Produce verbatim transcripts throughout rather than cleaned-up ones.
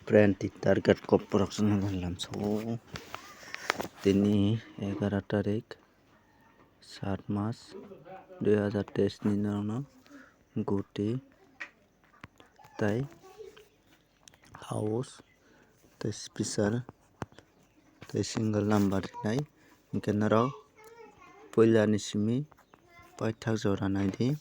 Friend, target kok borok chwng lamsao. Tini egaroh tarik, saat mas, dui hazar teis ni norokno guti tei house tei special tei single number rinai. Hinkhe norok puila ni simi paithak jora naidi.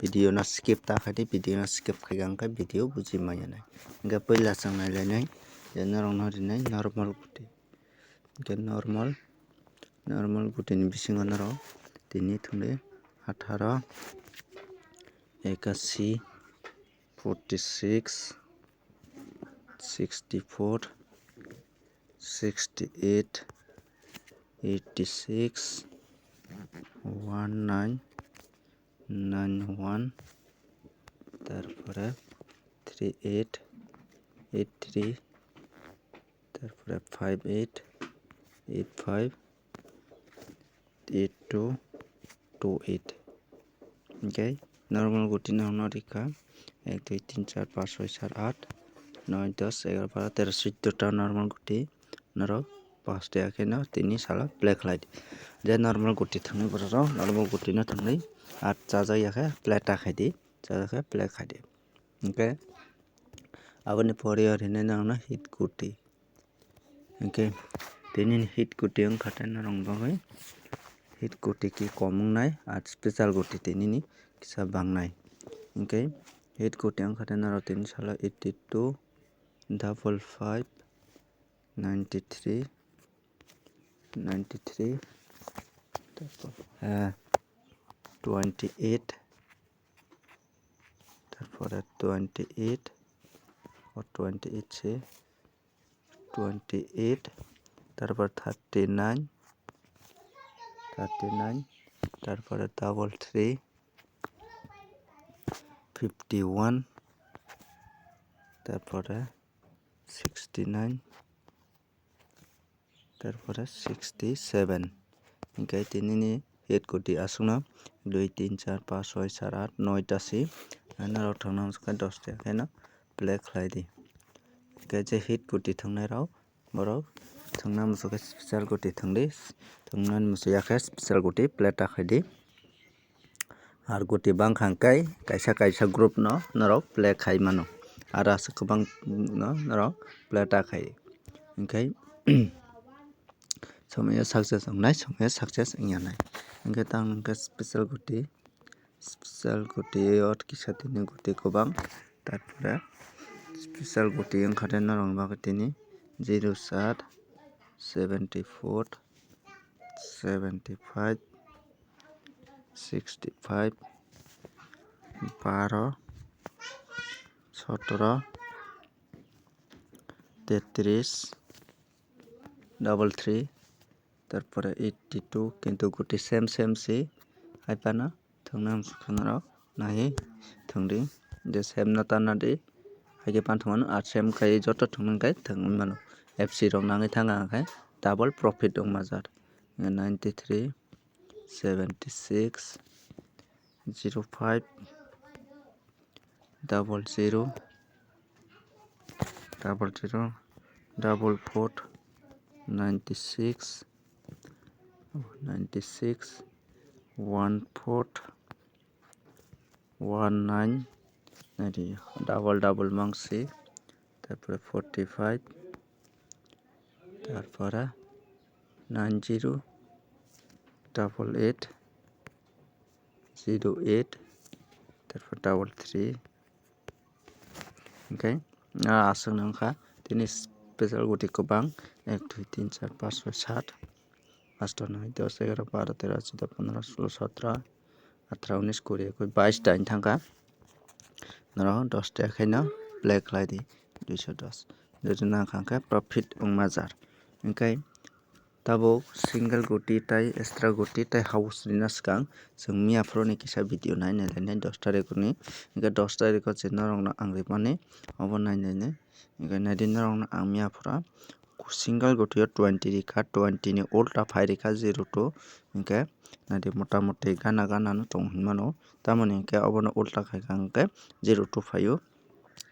Video no skip ta khaidi, video no skip khaikha hinkhe video buji manya nai. Hinkhe puila chwng nailainai je norokno rinai normal guti. Hinkhe normal, normal guti ni bisingo norok tini thwngwi atharo, ekashi, forty six, sixty four, sixty eight, eighty six, one nine, nine one, tarpore three eight, eight three, tarpore five eight, eight five, eight two, two eight. Hinkhe normal guti norokno rikha ek, dui, tin, char, panch, soi, sat, aat, noi, dos, egaroh, baro, tero, suddota normal guti norok paste hakheno tini salo play khlaidi. Je normal guti thwngwi borok rok normal guti no thwngwi aat chajak yakhe play ta khaidi, chajak khe play khaidi. Hinkhe aboni pore o rinai norokno hit guti. Hinkhe tini ni hit guti wngkha tei norok bagwi hit guti ki kom wngnai, aat special guti tini ni kisa bangnai. Hinkhe hit guti wngkha tei norok tini salo eighty two, double five, ninety three, ninety three, eh, twenty eight, tarpore twenty eight, o twenty eight se twenty eight, tarpor thirty nine, thirty nine, tarpore double three, fifty one, tarpore sixty nine, tarpore sixty seven. Hinkhe tini ni hit guti aswkno dui, tin, char, panch, soi, sat, aat, noi ta si. Norok thwngna muchungkha dos ta khe no play khlai di. Hinkhe je hit guti thwngnai rok borok thwngna muchungkhe special guti thwng di. Thwngna muchung yakhe special guti play ta khai di. Ar guti bangkha hwnkhe kaisa kaisa group no norok play khai mano, aro aswk kwbang no norok play ta khai. Hinkhe somoyo success wngnai, somoyo success wngya nai. Hinkhe tang hinkhe special guti, special guti o kisa tini guti kwbang, tarpore special guti wngkha tei norokni bagwi tini zero sat, seventy four, seventy five, sixty five, baro, sotoro, tetris, double three, tarpore eighty two, kintu guti same same si, hai phano thwngna muchungkha norok naiwi thwng di, je same no tanna di, hai khe phano thwngmano, ar same khai joto thwngna khai thwngwi mano. F C rok nangwi thangkha hwnkhe double profit wngma jar. Ninety three, seventy six, zero five, double zero, double zero, double four, ninety six, ninety six, one four, one nine, nari double double mangsi, tarpore forty five, tarpore nine zero, double eight, zero eight, tarpor double three. Hinkhe, ah, aswk nang kha tini special guti kwbang, ek, dui, tin, char, panch, soi, sat, asto, noi, dos, egaroh, baro, tero, chudo, pondro, sulo, sotro, atharo, unis, kuri, ekui, bais ta wng thang kha. Norok dos ta khaino play khlai di, duiso dos. Jodi nang kha hwnkhe profit wngma jar. Hinkhe tabuk single guti tei extra guti tei house rina swkang chwng miya phuru ni kisa video nai nai lainai dos tarikh ni. Hinkhe dos tarikh o je norokno ang rimani obo nai nai nai. Hinkhe nai di norokno ang miya phuru single guti o twenty rikha, twenty ni ulta phai rikha zero two. Hinkhe nai di mota moti gana gana no tong hinmano. Tamoni hinkhe obono ulta khaikha hinkhe zero two phaio.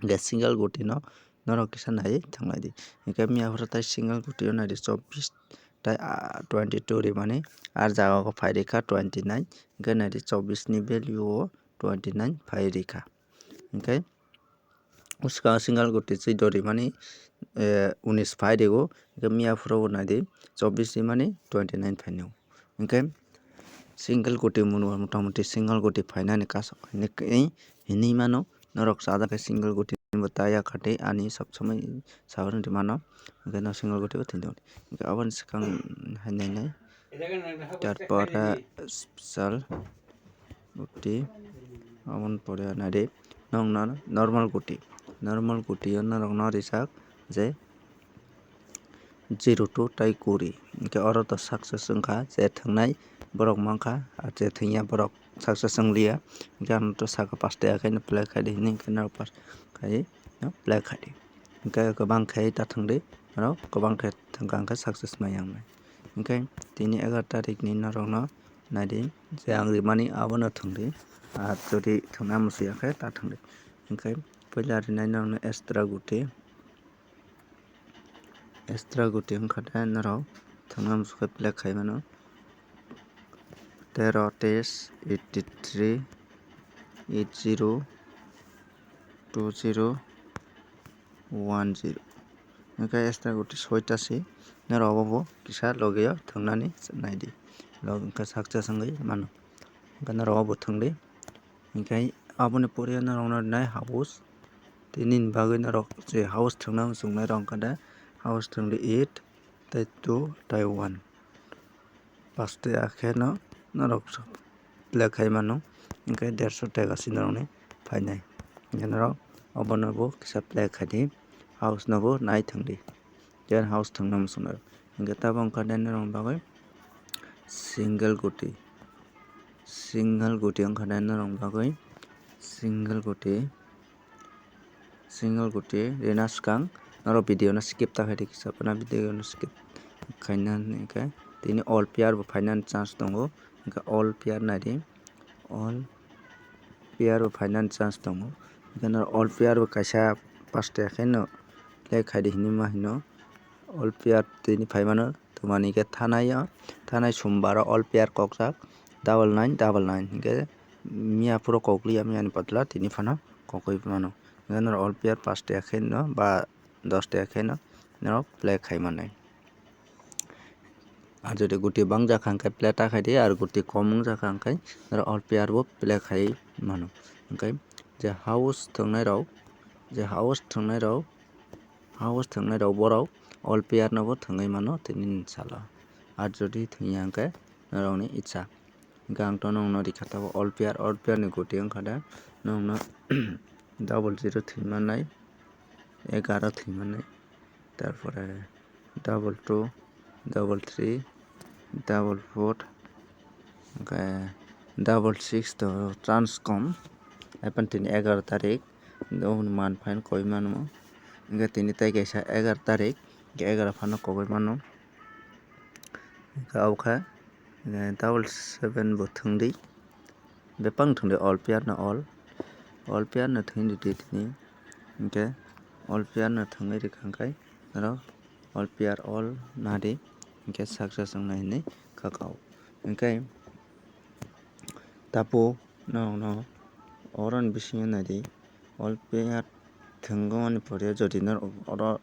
Hinkhe single guti no Norok kisa nai thanglai di. Hingke miya phuru tai single guti o nai di chobbish tai, ah, twenty two rimani, ar jaga o phai rikha twenty nine, hingke nai di chobbish ni value o twenty nine phai rikha. Hingke swkang single guti chwdw rimani, eh, unis phai rikgo, hingke miya phuru bo nai di chobbish rimani twenty nine phainai. Hingke single guti mwnwi motamuti single guti phainani kaisa hinwi mano. Norok sajak khe single guti bo ta ya kha tei ani sob somoi saui rwdi mano. Hingke no single guti bo thwngdi. Hingke aboni swkang hai nai nai. Tarpore special guti, aboni pore nai di. Nokno normal guti. Normal guti o norokno rijak je zero two tai kuri. Hingke oro to success wngkha, je thwngnai borok mankha, ar je thwngya borok success wngliya. Hingke ano to saka pash taka khe no play khai di hinwi hingke norok pash khai no play khai di. Hingke kwbang khe ta thwng di, oro kwbang khe thwngkha hingke success maya wngnai. Hingke tini egaroh tarikni norokno nai di, je ang rimani abono thwng di, ar jodi thwngna musuya khe ta thwng di. Hingke puila rinai norokno extra guti. Extra guti wngkha de norok thwngna musukkhe play khai mano. Tero teis eighty three eight zero two zero one zero. Hingke extra guti soita se norok obo bo kisa logi o thwngnani nai di. Log wngkha success wngwi mano. Hingke norok obo thwng di. Hingke aboni pore norokno rinai house. Tini ni bagwi norok je house thwngna muchungnai rok wngkha de house thwng di eight tei two tei one. Pash taka khe no norok play khai mano, hingke derso taka se norokni phainai. Hingke norok obono bo kisa play khai di, house no bo nai thwng di. Jan house thwngna muchungnai rok. Hingke tabok wngkha de norokni bagwi single guti. Single guti wngkha de norokni bagwi. Single guti. Single guti rina swkang norok video no skip ta khai di kisa phano video no skip khaina hingke tini all player bo phainani chance tongo. Hingke all player nai di. All player bo phainani chance tongo. Hingke norok all player bo kaisa pash taka khe no play khai di hinwi ma hino. All player tini phai mano, twmani khe thanai o, thanai sombar o all player kokjak double nine double nine hingke miya phuru kokliya, miya ni bodolo tini phano kokoi mano. Hingke norok all player pash taka khe no ba dos taka khe no norok play khai mannai. Ar jodi guti bangjakha hingke play ta khai di, ar guti kom wngjakha hingke norok all player bo play khai mano. Hingke je house thwngnai rok, je house thwngnai rok, house thwngnai rok borok all player no bo thwngwi mano tini ni salo. Ar jodi thwngya hingke norokni itsa. Hingke ang to nongno rikha tabok all player, all player ni guti wngkha de nongno double zero thwi mannai, egaro thwi mannai, tarpore double two, double three, double four, hingke double six to chance kom. Haiphan tini egaro tarik, oboni man phan koi mano, hingke tini tai kaisa egaro tarik, hingke egaro phano kogoi mano. Hingke abo khe, eh, double seven bo thwng di. Bebak thwng di all player no all. All player no thwng di tini. Hingke all player no thwngwi rikha hingke norok all player all nadi. Hingke success wngnai hinwi kaka o. Hingke tapu norokno oroni bisingo nai di. All player thwngmani pore jodi norok oro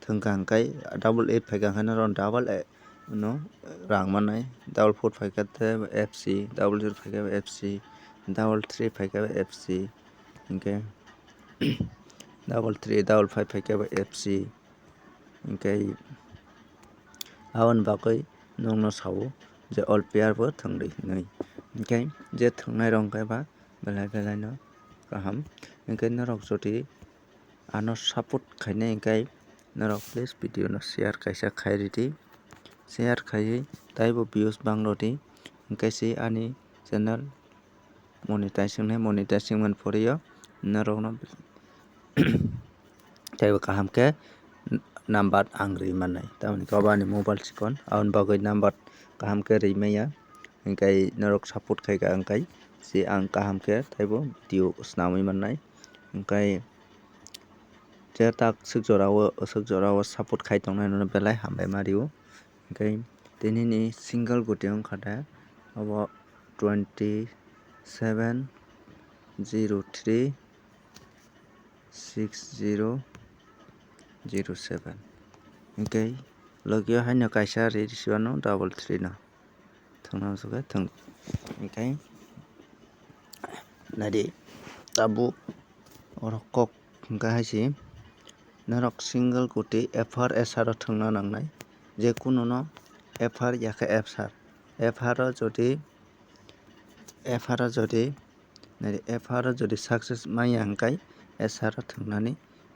thwngkha hingke double eight phaikha hingke norok double eight no rang mannai, double four phaikha te F C, double zero phaikha F C, double three phaikha F C, hingke double three, double five phaikha F C, hingke aboni bagwi nongno sao je all player bo thwng di hinwi, hingke je thwngnai rok hingke ba belai belai no kaham, hingke norok jodi ano support khainai hingke norok please video no share kaisa khai ridi, share khaiwi taibo views bang rodi, hingke se ani channel monetize wngnai, monetize wngmani pore o norokno teibo kaham khe number ang ri mannai, tamoni khe obo ani mobile chikon, aboni bagwi number kaham khe ri manya, hingke norok support khaikha hingke se ang kaham khe teibo video swnamwi mannai, hingke je tak swk jora o, swk jora o support khai tongnai no belai hambai ma rio. Hwnkhe tini ni single guti wngkha de abo twenty seven zero three six zero zero seven. Hwnkhe logi o haino kaisa ri risi o ano double three no. Thwngna uansukhe thwng. Hwnkhe naidi tabuk oro kok hwnkha hai se norok single guti F R S R o thwngna nangnai. Je kununo F R ya khe F S R. F R o jodi, F R o jodi, naidi F R o jodi success manya hwnkhe S R o thwngnani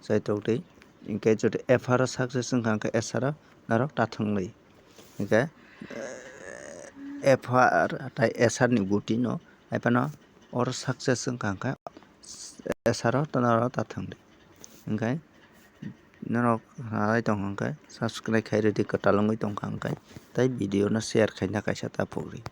chaitok di. Hwnkhe jodi F R o success wngkha hwnkhe S R o norok ta thwngli. Hwnkhe F R tai S R ni guti no hai phano oro success wngkha hwnkhe S R o norok ta thwngli. Hwnkhe norok hai tongkha hwnkhe subscribe khai rwdi, kwtal wngwi tongkha hwnkhe tei video no share khaina kaisa ta phukri.